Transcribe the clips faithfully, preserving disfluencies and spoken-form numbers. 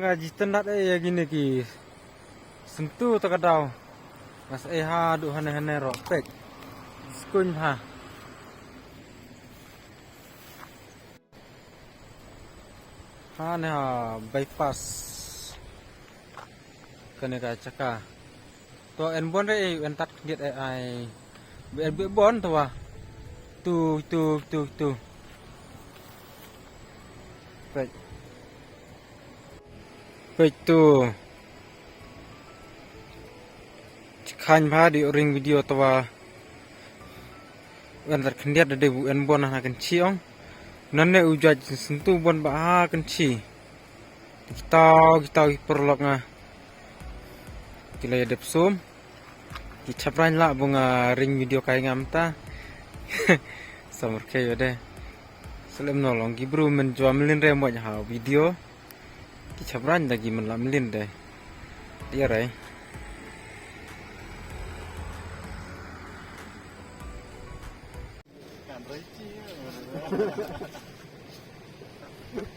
Ka jitan dat eh ya gini ki sentu ta ka daw. Ngas eh ha du hane hane ro pek. Skuin ha. Hane ha bypass. Kane ka chaka. To en bon re eh, en tat khyndiat eh ai. Be be bon to wa. Tu tu tu tu. Pek. Pek tu. Chikhan bha di ring video to wa. En tat khyndiat de bu en bon ha kan chiong. Nan ne u jaj sentu bon ba ha kan chi. Kitaw kitaw ki paralok nga. Ki la ïa dep sum. Ki chaprang la bu nga ring video kai ngam ta. Samar khe yo de. Selem no long ki bru men jwa mlin re mo ha video. Ki chaprang da ki men la mlin de. Dia rai.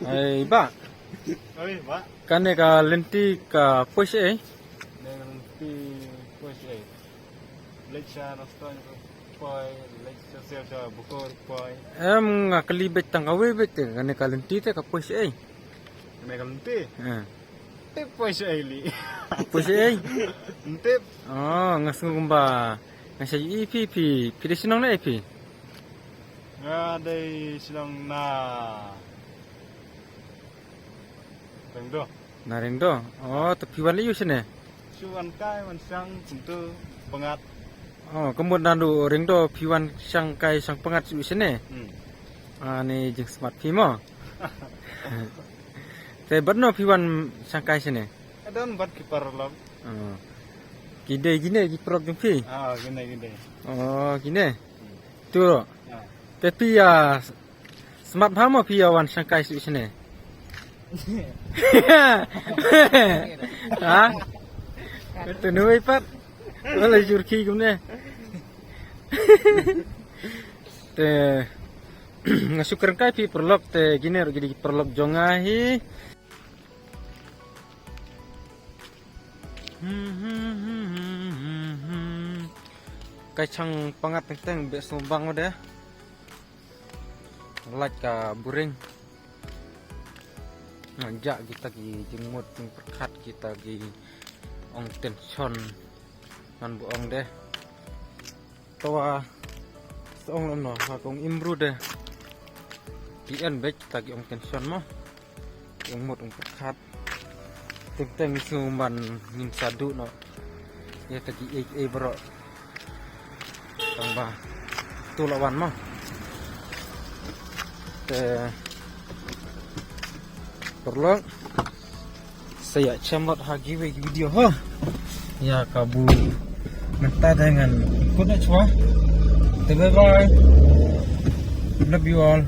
Ai ba. Oi, ba. Kane ka lynti ka poi sha ei? Kane ka lynti poi sha ei? Leit sha restaurant poi, leit sha sel sha bukur poi. Em nga kali beit tang kawei beit te kane ka lynti te ka poi sha ei? Kane ka lynti? Eh. Tip poi sha ei li. Poi sha ei? Tip. Oh, nga sngew kumba nga sha i phi phi phi dei shnong ne ei phi? Nga dei shnong na Rengdo. Na Rengdo. Oh, to phi wan lei u shane? Shu wan kai wan shang kumtu pangat. Oh, kumut na du Rengdo phi wan shang kai shang pangat shu shane? Hmm. Ani jingsmat phi mo. Te bad no phi wan shang kai shane? Adon bad ki paralok. Oh. Ki dei kine ki paralok jong phi? Ah, kine kine. Oh, kine. Hmm. Tu. Ya. Te phi ya smat bha mo phi ya wan shang kai shu shane? Ha? Tu nu ei pat. Wala jur ki kumne. Te nga shu kren kai phi paralok te kine ro ki dei paralok jong nga hi. Kai shang pangat teng teng be sum bang de. Lait ka buring. Nga ja kita ki jingmut jingpyrkhat kita ki ong tension. Ngan bu ong de. Tawa sa ong lano ha kong imru de. Ki en bek ta ki ong tension mo. Ki ong mut ong pyrkhat. Teng teng ngi sngew man ngin sa duh noh ïa ta ki ei ei baroh. Tang ba tu la wan mo. Te paralok. Sa ïa shem lot ha kiwei ki video ho. Ïa ka bu mynta te ngan kut na chwa. Te bye bye. Love you all.